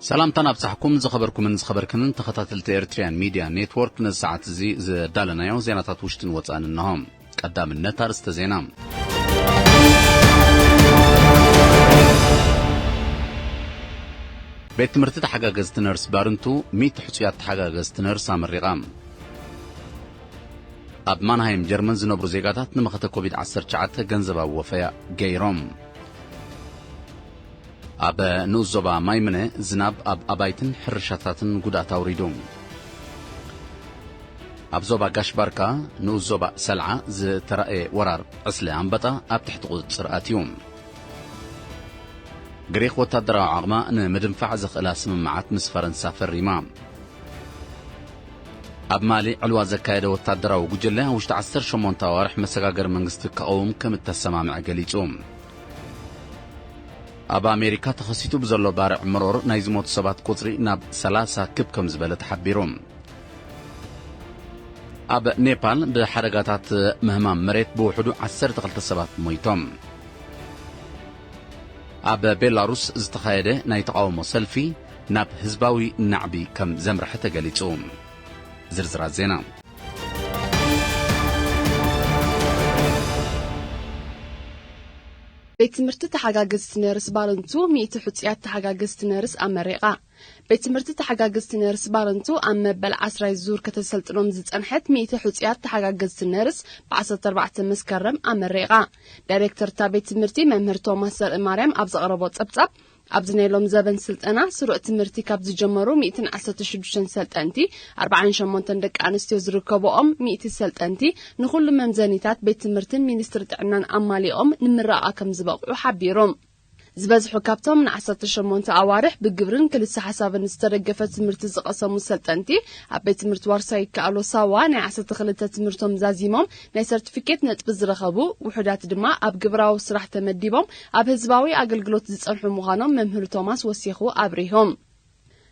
ሰላምታን ኣብጻሕኩም ዝኸበርኩምን ዝኸበርክንን ተኸታተልቲ ኤርትርያን ሚድያ ኔትወርክ፣ ነዚ ሰዓት እዚ ዘዳለናዮ ዜናታት ውሽጥን ወጻእን እንሆ። ቀዳምነት ኣርእስተ ዜና። ቤት ትምህርቲ ተሓጋገዝቲ ነርስ ባርንቱ ሚእቲ ሕጹያት ተሓጋገዝቲ ነርስ ኣመሪቓ። ኣብ ማንሃይም ጀርመን ዝነብሩ ዜጋታት ንመኸተ ኮቪድ ዓሰርተ ትሽዓተ ገንዘባዊ ወፈያ ገይሮም። ኣብ ንኡስ ዞባ ማይምነ ዝናብ ኣብ ኣባይትን ሕርሻታትን ጉድኣት ኣውሪዱ። ኣብ ዞባ ጋሽ ባርካ ንኡስ ዞባ ሰልዓ ዝተራእየ ወራር ዕስለ ኣንበጣ ኣብ ትሕቲ ቁጽጽር ኣትዩ። ግሪኽ ወታደራዊ ዓቕማ ንምድንፋዕ ዘኽእላ ስምምዓት ምስ ፈረንሳ ፈሪማ። ኣብ ማሊ ዕልዋ ዘካየደ ወታደራዊ ጉጅለ ኣብ ውሽጢ ዓሰርተ ሸሞንተ ኣዋርሕ መሰጋገሪ መንግስቲ ክቐውም ከም እተሰማምዐ ገሊጹ። ኣብ ኣሜሪካ ተኸሲቱ ብዘሎ ባርዕ መሮር ናይ ዝሞቱ ሰባት ቁጽሪ ናብ ሰላሳ ክብ ከም ዝበለ ተሓቢሩ። ኣብ ኔፓል ብሓደጋታት ምህማም መሬት ብውሕዱ ዓሰርተ ክልተ ሰባት ሞይቶም። ኣብ ቤላሩስ ዝተኻየደ ናይ ተቓውሞ ሰልፊ ናብ ህዝባዊ ናዕቢ ከም ዘምርሐ ተገሊጹ። ዝርዝራት ዜና። ቤት ትምህርቲ ተሓጋገዝቲ ነርስ ባረንቱ ሚእቲ ሕጹያት ተሓጋገዝቲ ነርስ ኣመሪቓ። ቤት ትምህርቲ ተሓጋገዝቲ ነርስ ባረንቱ ኣብ መበል ዓስራይ ዙር ከተሰልጥኖም ዝጸንሐት ሚእቲ ሕጹያት ተሓጋገዝቲ ነርስ ብ ዓሰርተ ኣርባዕተ መስከረም ኣመሪቓ። ዳይሬክተር እታ ቤት ትምህርቲ መምህር ቶማስ ዘርእማርያም ኣብ ዘቕረቦ ጸብጻብ፣ ኣብዚ ናይ ሎም ዘበን ስልጠና ስሩዕ ትምህርቲ ካብ ዝጀመሩ ሚእትን ዓሰርተ ሽዱሽተን ሰልጠንቲ ኣርባዓን ሸሞንተን ደቂ ኣንስትዮ ዝርከብኦም ሚእቲ ሰልጠንቲ ንኹሉ መምዘኒታት ቤት ትምህርትን ሚኒስትሪ ጥዕናን ኣማሊኦም ንምረቓ ከም ዝበቕዑ ሓቢሩ። ዝበዝሑ ካብቶም ንዓሰርተ ሸሞንተ ኣዋርሕ ብግብርን ክልሰ ሓሳብን ዝተደገፈ ትምህርቲ ዝቐሰሙ ሰልጠንቲ ኣብ ቤት ትምህርቲ ዋርሳይ ይከኣሎ ሳዋ ናይ ዓሰርተ ክልተ ትምህርቶም ዛዚሞም ናይ ሰርቲፊኬት ነጥቢ ዝረኸቡ፣ ውሑዳት ድማ ኣብ ግብራዊ ስራሕ ተመዲቦም ኣብ ህዝባዊ ኣገልግሎት ዝጸንሑ ምዃኖም መምህር ቶማስ ወሲኹ ኣብሪሆም።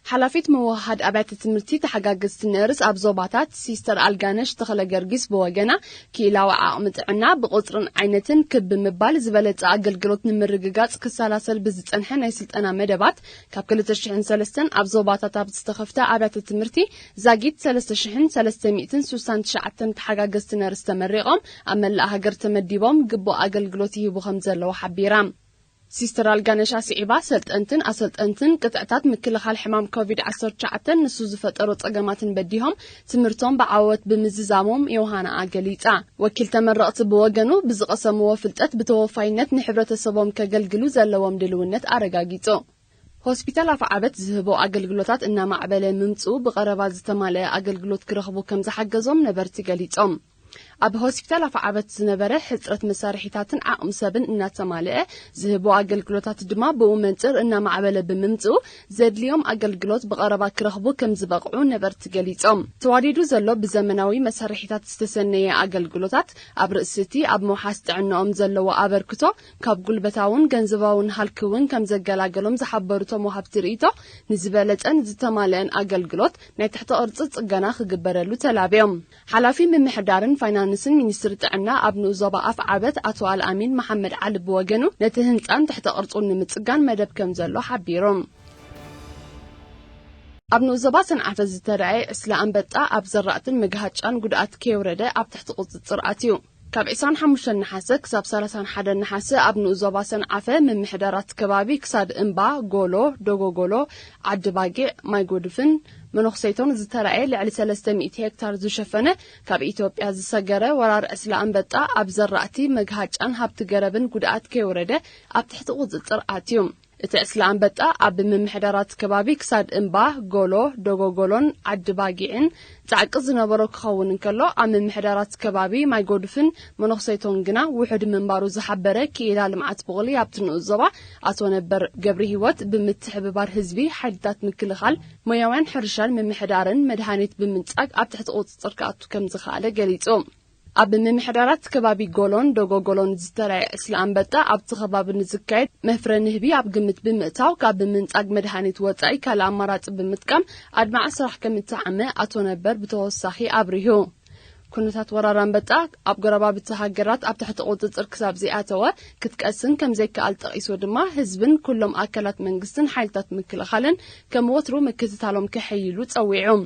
ሓላፊት ምውሃድ ኣብያተ ትምህርቲ ተሓጋገዝቲ ነርስ ኣብ ዞባታት ሲስተር ኣልጋነሽ ተኽለ ገርጊስ ብወገና፣ ክኢላዊ ዓቕሚ ጥዕና ብቁጽርን ዓይነትን ክብ ብምባል ዝበለጸ ኣገልግሎት ንምርግጋጽ ክሰላሰል ብዝጸንሐ ናይ ስልጠና መደባት፣ ካብ ክልተ ሽሕን ሰለስተን ኣብ ዞባታት ኣብ ዝተኸፍተ ኣብያተ ትምህርቲ ዛጊት ሰለስተ ሽሕን ሰለስተ ሚእትን ስሳን ትሽዓተን ተሓጋገዝቲ ነርስ ተመሪቖም ኣብ መላእ ሃገር ተመዲቦም ግቡእ ኣገልግሎት ይህቡ ከም ዘለዉ ሓቢራ። ሲስተር ኣልጋነሽ ኣስዒባ፣ ሰልጠንትን ኣሰልጠንትን ቅጥዕታት ምክልኻል ሕማም ኮቪድ ዓሰርተ ትሽዓተ ንሱ ዝፈጠሮ ጸገማትን በዲሆም ትምህርቶም ብዓወት ብምዝዛሞም ዮሃና ኣገሊጻ። ወኪል ተመረቕቲ ብወገኑ፣ ብዝቐሰምዎ ፍልጠት ብተወፋይነት ንሕብረተሰቦም ከገልግሉ ዘለዎም ድልውነት ኣረጋጊጹ። ሆስፒታል ኣፍዓበት ዝህቦ ኣገልግሎታት እናማዕበለ ምምጽኡ ብቐረባ ዝተማልአ ኣገልግሎት ክረኽቡ ከም ዝሓገዞም ነበርቲ ገሊጾም። ኣብ ሆስፒታል ኣፍዓበት ዝነበረ ሕጽረት መሳርሒታትን ዓቕሚ ሰብን እናተማልአ፣ ዝህቦ ኣገልግሎታት ድማ ብኡ መንጽር እናማዕበለ ብምምጽኡ፣ ዘድልዮም ኣገልግሎት ብቐረባ ክረኽቡ ከም ዝበቕዑ ነበርቲ ገሊጾም። ተዋዲዱ ዘሎ ብዘመናዊ መሳርሒታት ዝተሰነየ ኣገልግሎታት፣ ኣብ ርእሲ እቲ ኣብ ምውሓስ ጥዕናኦም ዘለዎ ኣበርክቶ፣ ካብ ጉልበታውን ገንዘባውን ሃልኪ እውን ከም ዘገላገሎም ዝሓበሩ እቶም ወሃብቲ ርእይቶ፣ ንዝበለጸን ዝተማልአን ኣገልግሎት ናይ ትሕቲ ቅርጺ ጽገና ክግበረሉ ተላብዮም። ሓላፊ ምምሕዳርን ፋይናንስን ሚኒስትሪ ጥዕና ኣብ ንኡስ ዞባ ኣፍዓበት ኣቶ ኣልኣሚን መሓመድ ዓሊ ብወገኑ፣ ነቲ ህንጻን ትሕቲ ቅርጹን ንምጽጋን መደብ ከም ዘሎ ሓቢሩ። ኣብ ንኡስ ዞባ ሰንዓፈ ዝተረኣየ ዕስለ ኣንበጣ ኣብ ዘራእትን መግሃጫን ጉድኣት ከየውረደ ኣብ ትሕቲ ቁጽጽር ኣትዩ። ካብ ዕስራን ሓሙሽተን ነሓሰ ክሳብ ሰላሳን ሓደን ነሓሰ ኣብ ንኡስ ዞባ ሰንዓፈ ምምሕዳራት ከባቢ ክሳድ እምባ፣ ጎሎ፣ ዶጎጎሎ፣ ዓዲ ባጊዕ፣ ማይ ጎድፍን መነኹሰይቶን ዝተራእየ ልዕሊ ሰለስተ ሚእቲ ሄክታር ዝሸፈነ ካብ ኢትዮጵያ ዝሰገረ ወራር ዕስለ ኣንበጣ ኣብ ዘራእቲ፣ መግሃጫን ሃብቲ ገረብን ጉድኣት ከየውረደ ኣብ ትሕቲ ቁጽጽር ኣትዩ። እቲ ዕስለ ኣንበጣ ኣብ ምምሕዳራት ከባቢ ክሳድ እምባ፣ ጎሎ፣ ዶጎጎሎን ዓዲ ባጊዕን ጻዕቂ ዝነበሮ ክኸውን እንከሎ፣ ኣብ ምምሕዳራት ከባቢ ማይ ጎድፍን መነኹሰይቶን ግና ውሑድ ምንባሩ ዝሓበረ ክኢላ ልምዓት ብቑሊ ኣብቲ ንኡስ ዞባ ኣቶ ነበር ገብረ ህይወት፣ ብምትሕብባር ህዝቢ፣ ሓይልታት ምክልኻል፣ ሞያውያን ሕርሻን ምምሕዳርን መድሃኒት ብምንጻግ ኣብ ትሕቲ ቁጽጽር ክኣቱ ከም ዝኸኣለ ገሊጹ። ኣብ ምምሕዳራት ከባቢ ጎሎን ዶጎጎሎን ዝተራእየ ዕስለ ኣንበጣ ኣብቲ ከባቢ ንዝካየድ መፍረ ንህቢ ኣብ ግምት ብምእታው፣ ካብ ምንጻግ መድሃኒት ወጻኢ ካልእ ኣማራጺ ብምጥቃም ኣድማዒ ስራሕ ከም እተዓመ ኣቶ ነበር ብተወሳኺ ኣብሪሁ። ኩነታት ወራር ኣንበጣ ኣብ ጎረባብቲ ሃገራት ኣብ ትሕቲ ቁጽጽር ክሳብ ዘይኣተወ ክትቀስን ከም ዘይከኣል ጠቒሱ ድማ፣ ህዝብን ኩሎም ኣካላት መንግስትን ሓይልታት ምክልኻልን ከም ወትሩ ምክትታሎም ከሐይሉ ጸዊዑ።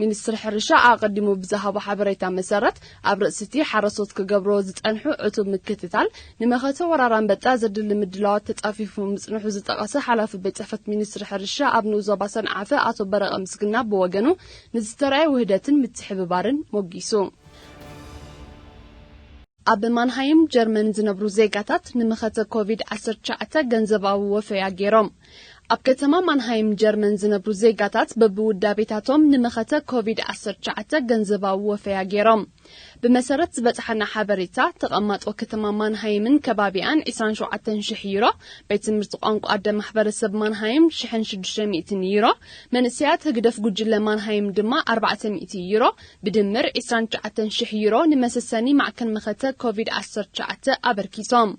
ሚኒስትሪ ሕርሻ ኣቐዲሙ ብዝሃቦ ሓበሬታ መሰረት፣ ኣብ ርእሲቲ ሓረስቶት ክገብርዎ ዝጸንሑ ዕቱብ ምክትታል፣ ንመኸተ ወራር ኣንበጣ ዘድሊ ምድላዋት ተጻፊፉ ምጽንሑ ዝጠቐሰ ሓላፊ ቤት ጽሕፈት ሚኒስትሪ ሕርሻ ኣብ ንኡስ ዞባ ሰንዓፈ ኣቶ በረቐ ምስግና ብወገኑ፣ ንዝተራእየ ውህደትን ምትሕብባርን ሞጊሱ። ኣብ ማንሃይም ጀርመን ዝነብሩ ዜጋታት ንመኸተ ኮቪድ ዓሰርተ ትሽዓተ ገንዘባዊ ወፈያ ገይሮም። ኣብ ከተማ ማንሃይም ጀርመን ዝነብሩ ዜጋታት በብውዳቤታቶም ንመኸተ ኮቪድ ዓሰርተ ትሽዓተ ገንዘባዊ ወፈያ ገይሮም። ብመሰረት ዝበጽሓና ሓበሬታ፣ ተቐማጦ ከተማ ማንሃይምን ከባቢኣን ዕስራን ሸውዓተን ሽሕ ዩሮ፣ ቤት ትምህርቲ ቋንቋ ኣደ ማሕበረሰብ ማንሃይም ሽሕን ሽዱሽተ ሚእትን ዩሮ፣ መንእሰያት ህግደፍ ጉጅለ ማንሃይም ድማ ኣርባዕተ ሚእቲ ዩሮ፣ ብድምር ዕስራን ትሽዓተን ሽሕ ዩሮ ንመሰሰኒ ማዕከን መኸተ ኮቪድ ዓሰርተ ትሽዓተ ኣበርኪቶም።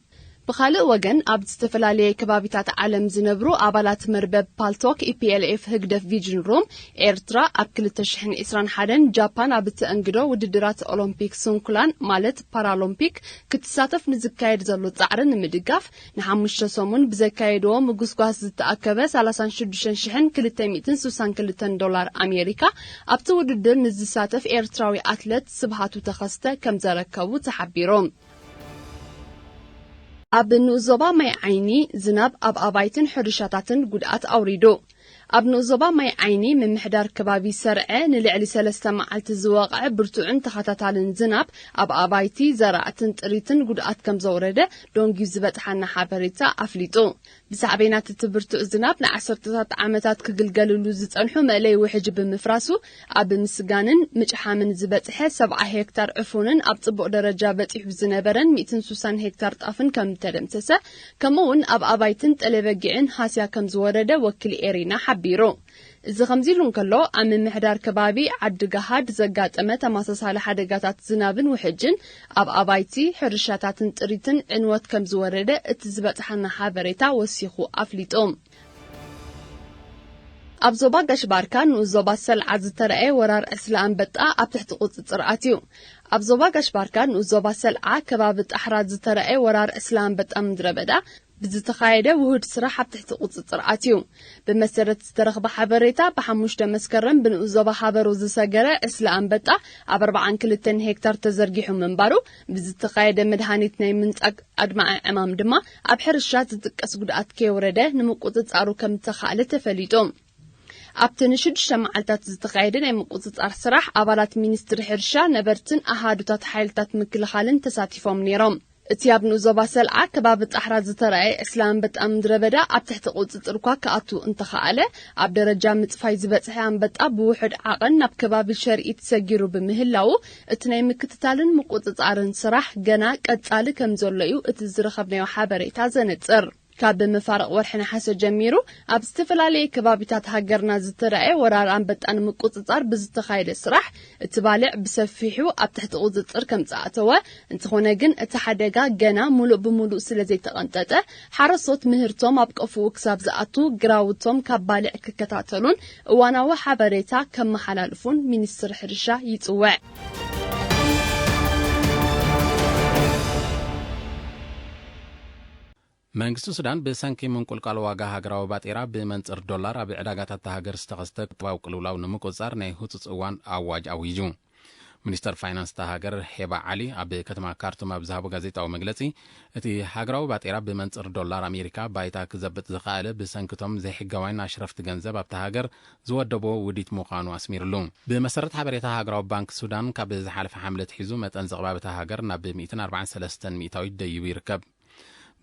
ብኻልእ ወገን፣ ኣብ ዝተፈላለየ ከባቢታት ዓለም ዝነብሩ ኣባላት መርበብ ፓልቶክ ኢፒኤልኤፍ ህግደፍ ቪዥን ሩም፣ ኤርትራ ኣብ ክልተ ሽሕን ዕስራን ሓደን ጃፓን ኣብ እተኣንግዶ ውድድራት ኦሎምፒክ ስንኩላን ማለት ፓራሎምፒክ ክትሳተፍ ንዝካየድ ዘሎ ጻዕሪ ንምድጋፍ፣ ንሓሙሽተ ሰሙን ብዘካየድዎ ምጉስጓስ ዝተኣከበ ሰላሳን ሽዱሽተን ሽሕን ክልተ ሚእትን ስሳን ክልተን ዶላር ኣሜሪካ ኣብቲ ውድድር ንዝሳተፍ ኤርትራዊ ኣትለት ስብሃቱ ተኸስተ ከም ዘረከቡ ተሓቢሩ። ኣብ ንኡስ ዞባ ማይ ዓይኒ ዝናብ ኣብ ኣባይትን ሕርሻታትን ጉድኣት ኣውሪዱ። ኣብ ንኡስ ዞባ ማይ ዓይኒ ምምሕዳር ከባቢ ሰርዐ ንልዕሊ ሰለስተ መዓልቲ ዝወቕዐ ብርቱዕን ተኸታታልን ዝናብ ኣብ ኣባይቲ፣ ዘራእትን ጥሪትን ጉድኣት ከም ዘውረደ ዶንጊ ዝበጽሓና ሓበሬታ ኣፍሊጡ። ብሳዕቤናት እቲ ብርቱዕ ዝናብ ንዓሰርተታት ዓመታት ክግልገልሉ ዝጸንሑ መእለይ ውሕጅ ብምፍራሱ፣ ኣብ ምስጋንን ምጭሓምን ዝበጽሐ ሰብዓ ሄክታር ዕፉንን ኣብ ጽቡቕ ደረጃ በጺሑ ዝነበረን ሚእትን ስሳን ሄክታር ጣፍን ከም ዝተደምሰሰ፣ ከምኡውን ኣብ ኣባይትን ጠለበጊዕን ሃስያ ከም ዝወረደ ወኪል ኤሪና ሓቢሩ። እዚ ከምዚ ኢሉ እንከሎ፣ ኣብ ምምሕዳር ከባቢ ዓዲ ገሃድ ዘጋጠመ ተመሳሳሊ ሓደጋታት ዝናብን ውሕጅን ኣብ ኣባይቲ፣ ሕርሻታትን ጥሪትን ዕንወት ከም ዝወረደ እቲ ዝበጽሓና ሓበሬታ ወሲኹ ኣፍሊጡ። ኣብ ዞባ ጋሽ ባርካ ንኡስ ዞባ ሰልዓ ዝተረኣየ ወራር ዕስለ ኣንበጣ ኣብ ትሕቲ ቁጽጽር ኣትዩ። ኣብ ዞባ ጋሽ ባርካ ንኡስ ዞባ ሰልዓ ከባቢ ጣሕራ ዝተረኣየ ወራር ዕስለ ኣንበጣ ምድረ በዳ ብዝተኻየደ ውሁድ ስራሕ ኣብ ትሕቲ ቁጽጽር ኣትዩ። ብመሰረት ዝተረኽበ ሓበሬታ፣ ብሓሙሽተ መስከረም ብንኡስ ዞባ ሃበሩ ዝሰገረ ዕስለ ኣንበጣ ኣብ ኣርባዓን ክልተን ሄክታር ተዘርጊሑ ምንባሩ፣ ብዝተኻየደ መድሃኒት ናይ ምንጻግ ኣድማዒ ዕማም ድማ ኣብ ሕርሻ ዝጥቀስ ጉድኣት ከየውረደ ንምቁጽጻሩ ከም ዝተኻእለ ተፈሊጡ። ኣብቲ ንሽዱሽተ መዓልታት ዝተኻየደ ናይ ምቁጽጻር ስራሕ፣ ኣባላት ሚኒስትሪ ሕርሻ፣ ነበርትን ኣሃዱታት ሓይልታት ምክልኻልን ተሳቲፎም ነይሮም። እቲ ኣብ ንኡስ ዞባ ሰልዓ ከባቢ ጣሕራ ዝተረኣየ ዕስለ ኣንበጣ ምድረ በዳ ኣብ ትሕቲ ቁጽጽር እኳ ክኣቱ እንተኸኣለ፣ ኣብ ደረጃ ምጽፋይ ዝበጽሐ ኣንበጣ ብውሑድ ዓቐን ናብ ከባቢ ሸርኢት ሰጊሩ ብምህላዉ፣ እቲ ናይ ምክትታልን ምቁጽጻርን ስራሕ ገና ቀጻሊ ከም ዘሎ እዩ እቲ ዝረኸብናዮ ሓበሬታ ዘነጽር። ካብ መፋርቕ ወርሒ ነሓሰ ጀሚሩ ኣብ ዝተፈላለየ ከባቢታት ሃገርና ዝተራእየ ወራር ኣንበጣ ንምቁጽጻር ብዝተኻየደ ስራሕ፣ እቲ ባልዕ ብሰፊሑ ኣብ ትሕቲ ቁጽጽር ከም ዝኣተወ፣ እንተኾነ ግን እቲ ሓደጋ ገና ሙሉእ ብሙሉእ ስለ ዘይተቐንጠጠ፣ ሓረስቶት ምህርቶም ኣብ ቀፍኡ ክሳብ ዝኣቱ ግራውቶም ካብ ባልዕ ክከታተሉን እዋናዊ ሓበሬታ ከመሓላልፉን ሚኒስትሪ ሕርሻ ይጽውዕ። መንግስቲ ሱዳን ብሰንኪ ምንቁልቋል ዋጋ ሃገራዊ ባጤራ ብመንጽር ዶላር ኣብ ዕዳጋታት እታ ሃገር ዝተኸስተ ቁጠባዊ ቅልውላው ንምቁጽጻር ናይ ህጹጽ እዋን ኣዋጅ ኣዊጁ። ሚኒስተር ፋይናንስ እታ ሃገር ሄባ ዓሊ ኣብ ከተማ ካርቱም ኣብ ዝሃቦ ጋዜጣዊ መግለጺ፣ እቲ ሃገራዊ ባጤራ ብመንጽር ዶላር ኣሜሪካ ባይታ ክዘብጥ ዝኸኣለ ብሰንኪ እቶም ዘይሕጋውያን ኣሽረፍቲ ገንዘብ ኣብታ ሃገር ዝወደቦ ውዲት ምዃኑ ኣስሚርሉ። ብመሰረት ሓበሬታ ሃገራዊ ባንክ ሱዳን፣ ካብ ዝሓለፈ ሓምለ ኣትሒዙ መጠን ዘቕባብ እታ ሃገር ናብ ሚእትን ኣርባዓን ሰለስተን ሚእታዊት ደይቡ ይርከብ።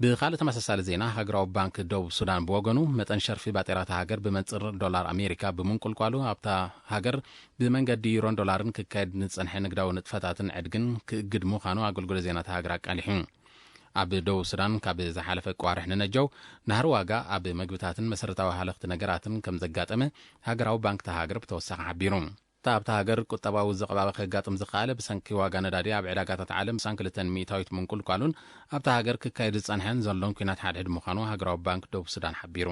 ብኻልእ ተመሳሳሊ ዜና፣ ሃገራዊ ባንክ ደቡብ ሱዳን ብወገኑ፣ መጠን ሸርፊ ባጤራ እታ ሃገር ብመንጽር ዶላር ኣሜሪካ ብምንቁልቋሉ፣ ኣብታ ሃገር ብመንገዲ ዩሮን ዶላርን ክካየድ ንዝጸንሐ ንግዳዊ ንጥፈታትን ዕድግን ክእግድ ምዃኑ ኣገልግሎት ዜና እታ ሃገር ኣቃሊሑ። ኣብ ደቡብ ሱዳን ካብ ዝሓለፈ ቋርሕ ንነጀው ናህሪ ዋጋ ኣብ መግብታትን መሰረታዊ ሃለኽቲ ነገራትን ከም ዘጋጠመ ሃገራዊ ባንክ እታ ሃገር ብተወሳኺ ሓቢሩ። እታ ኣብታ ሃገር ቁጠባዊ ዝቕባበ ከጋጥም ዝኸኣለ ብሰንኪ ዋጋ ነዳዲ ኣብ ዕዳጋታት ዓለም ስሳን ክልተን ሚእታዊት ምንቁልቋሉን ኣብታ ሃገር ክካየድ ዝጸንሐን ዘሎን ኲናት ሓድሕድ ምዃኑ ሃገራዊ ባንክ ደቡብ ሱዳን ሓቢሩ።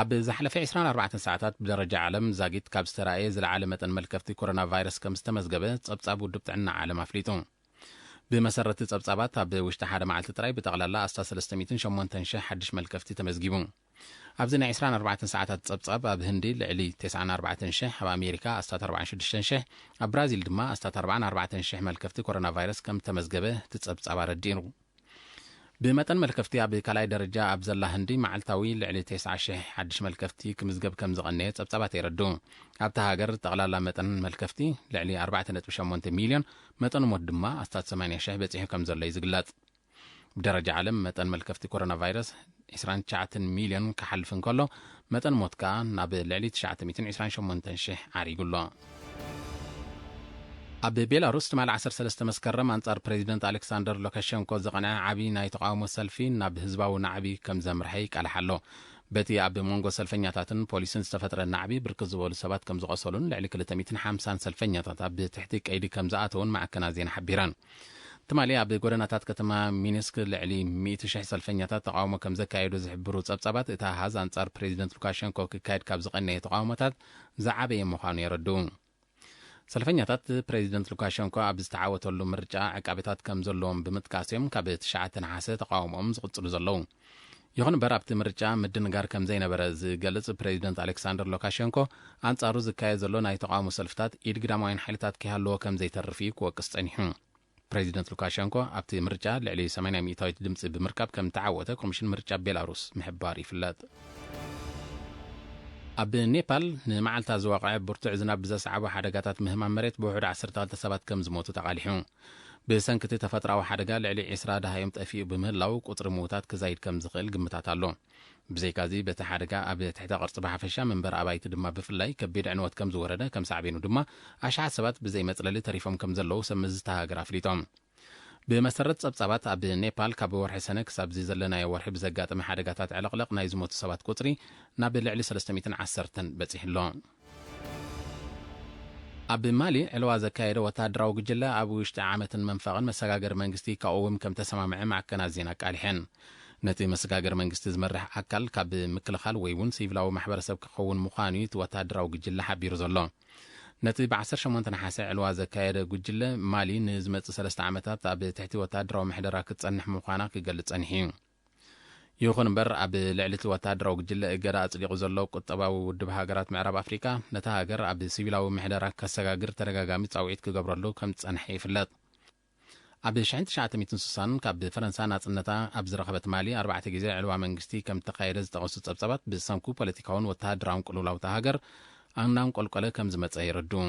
ኣብ ዝሓለፈ ዕስራን ኣርባዕተን ሰዓታት ብደረጃ ዓለም ዛጊት ካብ ዝተራእየ ዝለዓለ መጠን መልከፍቲ ኮሮና ቫይረስ ከም ዝተመዝገበ ጸብጻብ ውድብ ጥዕና ዓለም ኣፍሊጡ። ብመሰረት ጸብጻባት፣ ኣብ ውሽጢ ሓደ መዓልቲ ጥራይ ብጠቕላላ ኣስታት ሰለስተ ሚእትን ሸሞንተን ሽሕ ሓድሽ መልከፍቲ ተመዝጊቡ። ኣብዚ ናይ ዕስራን ኣርባዕተን ሰዓታት ጸብጻብ፣ ኣብ ህንዲ ልዕሊ ተስዓን ኣርባዕተን ሽሕ፣ ኣብ ኣሜሪካ ኣስታት ኣርባዓን ሽዱሽተን ሽሕ፣ ኣብ ብራዚል ድማ ኣስታት ኣርባዓን ኣርባዕተን ሽሕ መልከፍቲ ኮሮና ቫይረስ ከም ተመዝገበ እቲ ጸብጻብ ኣረዲሩ። ብመጠን መልከፍቲ ኣብ ካልኣይ ደረጃ ኣብ ዘላ ህንዲ፣ መዓልታዊ ልዕሊ ተስዓ ሽሕ ሓድሽ መልከፍቲ ክምዝገብ ከም ዝቐነየ ጸብጻባት የረድኡ። ኣብታ ሃገር ጠቕላላ መጠን መልከፍቲ ልዕሊ ኣርባዕተ ነጥቢ ሸሞንተ ሚልዮን፣ መጠን ሞት ድማ ኣስታት ሰማንያ ሽሕ በጺሑ ከም ዘሎ እዩ ዝግለጽ። ብደረጃ ዓለም መጠን መልከፍቲ ኮሮና ቫይረስ ዕስራን ትሽዓተን ሚልዮን ክሓልፍ እንከሎ፣ መጠን ሞት ከኣ ናብ ልዕሊ ትሽዓተ ሚእትን ዕስራን ሸሞንተን ሽሕ ዓሪጉ ኣሎ። ኣብ ቤላሩስ ትማሊ ዓሰርተ ሰለስተ መስከረም ኣንጻር ፕሬዚደንት ኣሌክሳንደር ሉካሸንኮ ዝቐንዐ ዓቢ ናይ ተቓውሞ ሰልፊ ናብ ህዝባዊ ናዕቢ ከም ዘምርሐ ይቃላሕ ኣሎ። በቲ ኣብ መንጎ ሰልፈኛታትን ፖሊስን ዝተፈጥረ ናዕቢ ብርክት ዝበሉ ሰባት ከም ዝቖሰሉን ልዕሊ ክልተ ሚእትን ሓምሳን ሰልፈኛታት ኣብ ትሕቲ ቀይዲ ከም ዝኣተውን ማዕከናት ዜና ሓቢረን። ትማሊ ኣብ ጎደናታት ከተማ ሚንስክ ልዕሊ ሚእቲ ሽሕ ሰልፈኛታት ተቓውሞ ከም ዘካየዱ ዝሕብሩ ጸብጻባት፣ እቲ ኣሃዝ ኣንጻር ፕሬዚደንት ሉካሸንኮ ክካየድ ካብ ዝቐነየ ተቓውሞታት ዝዓበየ ምዃኑ የረድኡ። ሰልፈኛታት፣ ፕሬዚደንት ሉካሸንኮ ኣብ ዝተዓወተሉ ምርጫ ዕቃበታት ከም ዘለዎም ብምጥቃስ እዮም ካብ ትሽዓተ ነሓሰ ተቓውሞኦም ዝቕጽሉ ዘለዉ። ይኹን እምበር፣ ኣብቲ ምርጫ ምድንጋር ከም ዘይነበረ ዝገልጽ ፕሬዚደንት ኣሌክሳንደር ሉካሸንኮ፣ ኣንጻሩ ዝካየድ ዘሎ ናይ ተቓውሞ ሰልፍታት ኢድ ግዳማውያን ሓይልታት ከይሃለዎ ከም ዘይተርፍ እዩ ክወቅስ ጸኒሑ። ፕሬዚደንት ሉካሸንኮ ኣብቲ ምርጫ ልዕሊ ሰማንያ ሚእታዊት ድምጺ ብምርካብ ከም ተዓወተ ኮሚሽን ምርጫ ቤላሩስ ምሕባር ይፍለጥ። ኣብ ኔፓል ንመዓልታት ዝወቕዐ ብርቱዕ ዝናብ ብዘስዓቦ ሓደጋታት ምህማን መሬት ብውሑድ ዓሰርተ ክልተ ሰባት ከም ዝሞቱ ተቓሊሑ። ብሰንኪ እቲ ተፈጥሮኣዊ ሓደጋ ልዕሊ ዕስራ ደሃዮም ጠፊኡ ብምህላው፣ ቁጽሪ ምዉታት ክዛይድ ከም ዝኽእል ግምታት ኣሎ። ብዘይካዚ፣ በቲ ሓደጋ ኣብ ትሕተ ቅርጺ ብሓፈሻ፣ መንበሪ ኣባይቲ ድማ ብፍላይ ከቢድ ዕንወት ከም ዝወረደ፣ ከም ሳዕቤኑ ድማ ኣሽሓት ሰባት ብዘይ መጽለሊ ተሪፎም ከም ዘለዉ ሰብ መዚ እታ ሃገር ኣፍሊጦም። ብመሰረት ጸብጻባት፣ ኣብ ኔፓል ካብ ወርሒ ሰነ ክሳብ እዚ ዘለናዮ ወርሒ ብዘጋጠመ ሓደጋታት ዕልቕልቕ ናይ ዝሞቱ ሰባት ቁጽሪ ናብ ልዕሊ ሰለስተ ሚእትን ዓሰርተን በጺሑ ኣሎ። ኣብ ማሊ ዕልዋ ዘካየደ ወተሃደራዊ ጉጅለ፣ ኣብ ውሽጢ ዓመትን መንፈቕን መሰጋገሪ መንግስቲ ከቕውም ከም ተሰማምዐ ማዕከናት ዜና ኣቃሊሐን። ነቲ መሰጋገሪ መንግስቲ ዝመርሕ ኣካል ካብ ምክልኻል ወይ እውን ሲቪላዊ ማሕበረሰብ ክኸውን ምዃኑ እዩ እቲ ወተሃደራዊ ጉጅለ ሓቢሩ ዘሎ። ነቲ ብዓሰርተ ሸሞንተ ነሓሰ ዕልዋ ዘካየደ ጉጅለ፣ ማሊ ንዝመጽእ ሰለስተ ዓመታት ኣብ ትሕቲ ወተሃደራዊ ምሕደራ ክትጸንሕ ምዃና ክገልጽ ጸኒሑ እዩ። ይኹን እምበር፣ ኣብ ልዕሊ እቲ ወተሃደራዊ ጉጅለ እገዳ ኣጽዲቑ ዘሎ ቁጠባዊ ውድብ ሃገራት ምዕራብ ኣፍሪቃ፣ ነታ ሃገር ኣብ ሲቪላዊ ምሕደራ ከሰጋግር ተደጋጋሚ ጻውዒት ክገብረሉ ከም ዝጸንሐ ይፍለጥ። ኣብ ሽሕን ትሽዓተ ሚእትን ስሳን ካብ ፈረንሳ ናጽነታ ኣብ ዝረኸበት ማሊ፣ ኣርባዕተ ግዜ ዕልዋ መንግስቲ ከም እተኻየደ ዝጠቐሱ ጸብጻባት፣ ብሰንኩ ፖለቲካውን ወተሃደራውን ቅልውላው እታ ሃገር እናንቆልቆለ ከም ዝመጸ የረድኡ።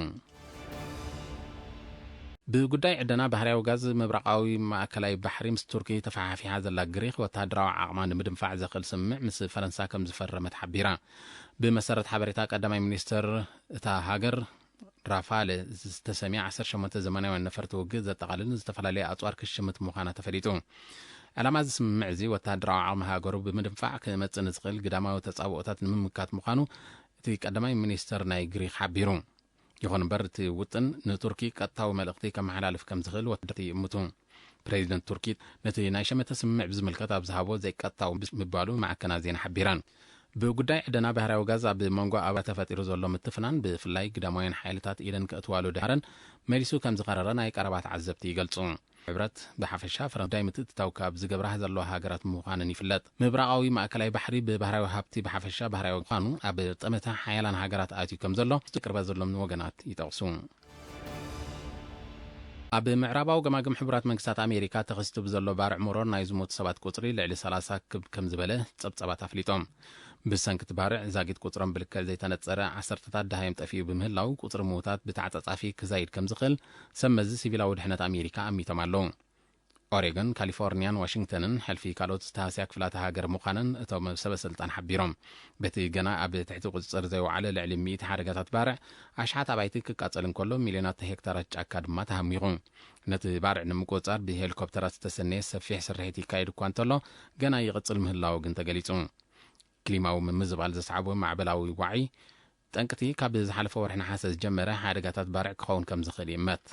ብጉዳይ ዕደና ባህርያዊ ጋዝ፣ ምብራቓዊ ማእከላይ ባሕሪ ምስ ቱርኪ ተፈሓፊሓ ዘላ ግሪኽ፣ ወተሃደራዊ ዓቕማ ንምድንፋዕ ዘኽእል ስምምዕ ምስ ፈረንሳ ከም ዝፈረመት ሓቢራ። ብመሰረት ሓበሬታ ቀዳማይ ሚኒስተር እታ ሃገር ራፋለ ዝተሰምየ፣ ዓሰርተ ሸሞንተ ዘመናውያን ነፈርቲ ውግእ ዘጠቓልል ዝተፈላለየ ኣጽዋር ክሽምት ምዃና ተፈሊጡ። ዕላማ እዚ ስምምዕ እዚ፣ ወተሃደራዊ ዓቕሚ ሃገሩ ብምድንፋዕ ክመጽእ ንዝኽእል ግዳማዊ ተጻብኦታት ንምምካት ምዃኑ እቲ ቀዳማይ ሚኒስተር ናይ ግሪኽ ሓቢሩ። ይኹን እምበር፣ እቲ ውጥን ንቱርኪ ቀጥታዊ መልእኽቲ ከመሓላልፍ ከም ዝኽእል ወተሃደርቲ ይእምቱ። ፕሬዚደንት ቱርኪ ነቲ ናይ ሸመተ ስምምዕ ብዝምልከት ኣብ ዝሃቦ ዘይቀጥታዊ ምባሉ ማዕከናት ዜና ሓቢረን። ብጉዳይ ዕደና ባህርያዊ ጋዝ ኣብ መንጎ ኣባላት ተፈጢሩ ዘሎ ምትፍናን፣ ብፍላይ ግዳማውያን ሓይልታት ኢደን ከእትዋሉ ድሃረን መሊሱ ከም ዝኸረረ ናይ ቀረባ ተዓዘብቲ ይገልጹ። ሕብረት ብሓፈሻ፣ ፈረንሳ ጉዳይ ምትእትታው ካብ ዝገብራ ዘለዋ ሃገራት ምዃነን ይፍለጥ። ምብራቓዊ ማእከላይ ባሕሪ ብባህርያዊ ሃብቲ ብሓፈሻ ባህርያዊ ምዃኑ ኣብ ጠመተ ሓያላን ሃገራት ኣትዩ ከም ዘሎ ዝቅርበ ዘሎም ወገናት ይጠቕሱ። ኣብ ምዕራባዊ ገማግም ሕቡራት መንግስታት ኣሜሪካ ተኸሲቱ ብዘሎ ባርዕ መሮር ናይ ዝሞቱ ሰባት ቁጽሪ ልዕሊ ሰላሳ ክብ ከም ዝበለ ጸብጻባት ኣፍሊጦም። ብሰንኪ እቲ ባርዕ ዛጊት ቁጽሮም ብልክዕ ዘይተነጸረ ዓሰርተታት ደሃዮም ጠፊኡ ብምህላው፣ ቁጽሪ ምዉታት ብተዓጻጻፊ ክዛይድ ከም ዝኽእል ሰብ መዚ ሲቪላዊ ድሕነት ኣሜሪካ ኣሚቶም ኣለዉ። ኦሬጎን፣ ካሊፎርኒያን ዋሽንግተንን ሕልፊ ካልኦት ዝተሃስያ ክፍላተ ሃገር ምዃነን እቶም ሰበ ስልጣን ሓቢሮም። በቲ ገና ኣብ ትሕቲ ቁጽጽር ዘይወዓለ ልዕሊ ሚእቲ ሓደጋታት ባርዕ፣ ኣሽሓት ኣባይቲ ክቃጸል እንከሎ፣ ሚልዮናት ሄክታራት ጫካ ድማ ተሃሚቑ። ነቲ ባርዕ ንምቁጽጻር ብሄሊኮፕተራት ዝተሰነየ ሰፊሕ ስርሒት ይካየድ እኳ እንተሎ፣ ገና ይቕጽል ምህላዉ ግን ተገሊጹ። ክሊማዊ ምምዝባል ዘስዓቦ ማዕበላዊ ዋዒ፣ ጠንቅቲ ካብ ዝሓለፈ ወርሒ ነሓሰ ዝጀመረ ሓደጋታት ባርዕ ክኸውን ከም ዝኽእል ይእመት።